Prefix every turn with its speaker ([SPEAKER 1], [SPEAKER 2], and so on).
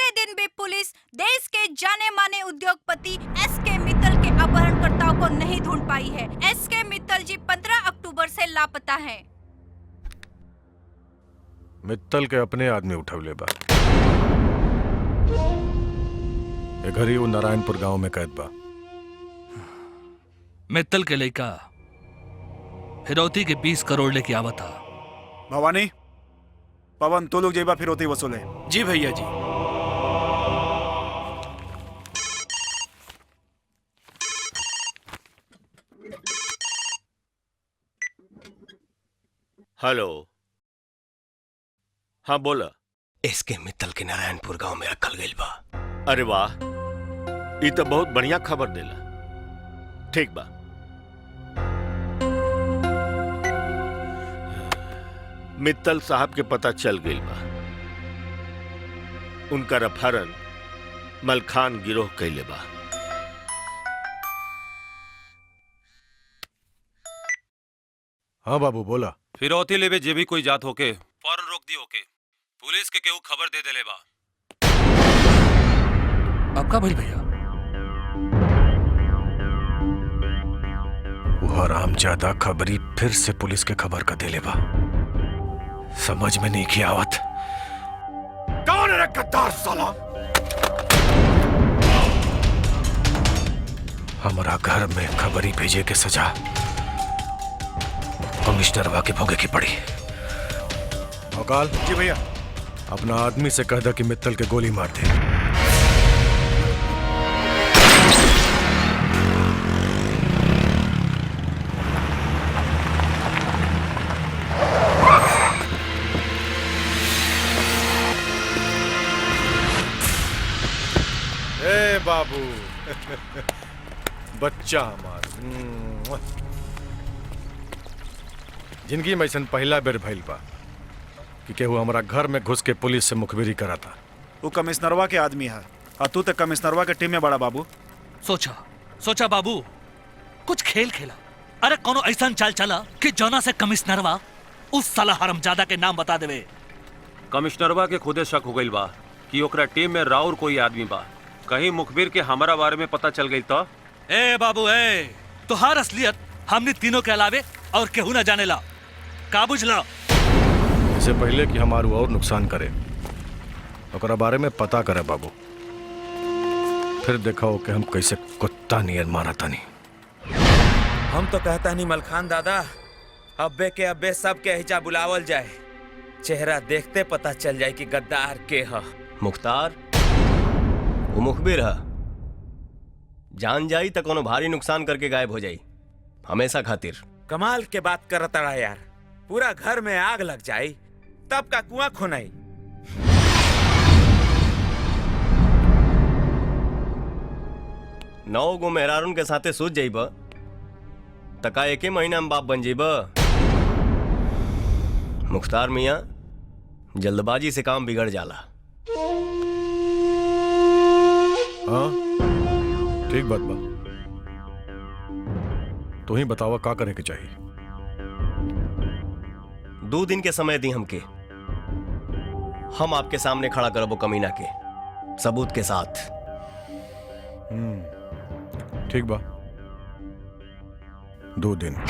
[SPEAKER 1] तीसरे दिन भी पुलिस देश के जाने माने उद्योगपति एस के मित्तल के अपहरणकर्ताओं को नहीं ढूंढ पाई है। एस के मित्तल जी 15 अक्टूबर से लापता हैं।
[SPEAKER 2] मित्तल के अपने आदमी उठवले बा। ए घड़ी वो नारायणपुर गांव में कैद बा।
[SPEAKER 3] मित्तल के लइका फिरौती के 20 करोड़ लेके आवा था।
[SPEAKER 4] भवानी, पवन तो लोग जेबा फिरौती वसूले।
[SPEAKER 5] जी भैया जी।
[SPEAKER 6] हेलो, हाँ बोला।
[SPEAKER 7] एसके मित्तल के नारायणपुर गांव में रखल गइल बा।
[SPEAKER 6] अरे वाह, ये तो बहुत बढ़िया खबर देला। ठीक बा, मित्तल साहब के पता चल गइल बा। उनका अपहरण मलखान गिरोह कैले बा।
[SPEAKER 2] हाँ बाबू बोला।
[SPEAKER 8] फिरौती लेवे जे भी कोई जात होके फौरन रोक दी होके, पुलिस के केहू खबर दे देले बा।
[SPEAKER 3] अब का भइल भैया?
[SPEAKER 2] वो हरामजादा खबरी फिर से पुलिस के खबर का देले बा। समझ में नहीं की आवत कौन है गद्दार साला। हमारा घर में खबरी भेजे के सजा कमिश्नर वाके भोगे की पड़ी। भोकाल
[SPEAKER 4] जी भैया।
[SPEAKER 2] अपना आदमी से कह दे कि मित्तल के गोली मार दे। ए बाबू बच्चा हमार, जिंदगी में ऐसा पहला बेर भइल बा कि केहू हमारा घर में घुस के पुलिस से मुखबिरी कराता।
[SPEAKER 4] वो कमिश्नरवा के आदमी है और तू तो कमिश्नरवा के टीम में बड़ा बाबू।
[SPEAKER 3] सोचा सोचा बाबू, कुछ खेल खेला। अरे कोनो ऐसा चाल चला कि जोना से कमिश्नरवा उस साला हरामजादा के नाम बता देवे।
[SPEAKER 8] कमिश्नरवा के खुदे शक हो गइल बा कि ओकरा टीम में राउर कोई आदमी बा। कहीं मुखबिर के हमारा बारे में पता चल गई तो?
[SPEAKER 3] ए बाबू ए, तुहार असलियत हमने तीनों के अलावे और केहू ना जानेला, का बुझला?
[SPEAKER 2] इससे पहले कि हमारू और नुकसान करे ओकरा बारे में पता करे बाबू, फिर देखो कि हम कैसे कुत्ता नियर मारा तानी।
[SPEAKER 9] हम तो कहता नहीं मलखान दादा, अब्बे के अब्बे सब के हिचा बुलावल जाए, चेहरा देखते पता चल जाए कि गद्दार के ह।
[SPEAKER 7] मुख्तार वो मुखबिर ह, जान जाई तो कोनो भारी नुकसान करके गायब हो जाई हमेशा खातिर।
[SPEAKER 9] कमाल के बात करता रहा यार, पूरा घर में आग लग जाई तब का कुआं खोनाई।
[SPEAKER 7] 9 गो मेहरारून के साथे सूझ जाइब तका एक महीना में बाप बन जाइब। मुख्तार मियाँ, जल्दबाजी से काम बिगड़ जाला।
[SPEAKER 2] हाँ ठीक बात बा, तू ही बतावा का करे के चाहिए।
[SPEAKER 7] 2 दिन के समय दी हमके, हम आपके सामने खड़ा करबो कमीना के सबूत के साथ।
[SPEAKER 2] ठीक बा, 2 दिन।